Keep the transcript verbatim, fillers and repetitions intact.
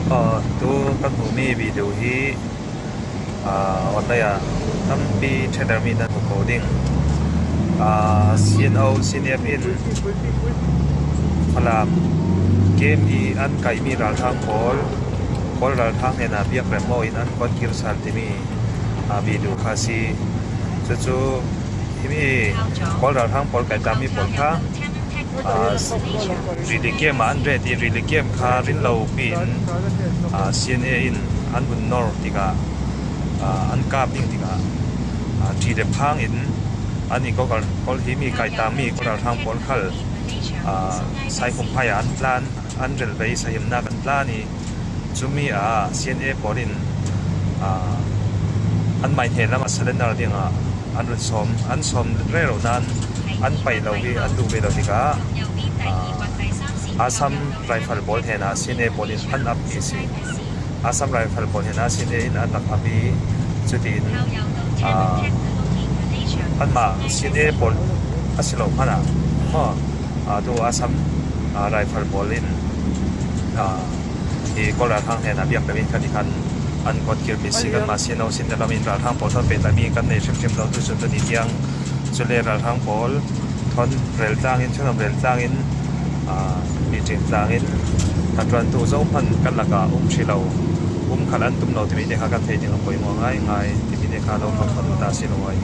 Aw, tu kan hmuh mi video hi, aa, online ah tampi ṭheter mi nan hmu ko ding. Aa, C N O, C N F in Falam game hi an kaih mi ralhrang pawl, Kawl ralhrang hnenah biak rem mawin an kuat kir sal timi, aa, video kha si. Chu chu himi Kawl ralhrang pawl kaih tang mi pawl kha, aa, rili game ah an ret i, rili game kha rin lo piin, aa, C N A in an hun nawr tikah, aa, an kap ding tikah, aa, ṭih dep phangin an i Kawl, Kawl himi kaih tang mi Kawl ralhrang pawl khal, aa, Saikhum phai ah an tlan, an relvei Saikhumnak an tlan i, chumi ah C N A pawl in, aa, an mai hne lamah surrender dingah an run sawm, an sawm rero nan an paih lo hi an duh ve lo tikah, aa, Assam Rifle pawl hnenah C N A pawl in an ap mi si. Assam Rifle pawl hnenah C N A in an rak ap i, cutiin, aa, anmah C N A pawl a si lo hmanah maw, aa, tu Assam, aa, Rifle pawl in, aa, hi Kawl ralhrang hnenah biak rem in khan i khan an kuat kir mi si. Kanmah C N O, C N A lamin ralhrang pawl thawn pehtlaih mi kan nei hrimhrim lo tu cun tuni tiang. Cule ralhrang pawl thawn rel tlangin, ṭhenawm rel tlangin, aa, meeting tlangin hnaṭuantu zohman kan lakah um ṭhi lo, um khal an tum lo timi te kha kan theih ding a pawimawh ngaingai timi te kha lo thawk hmanh ta si lo ai.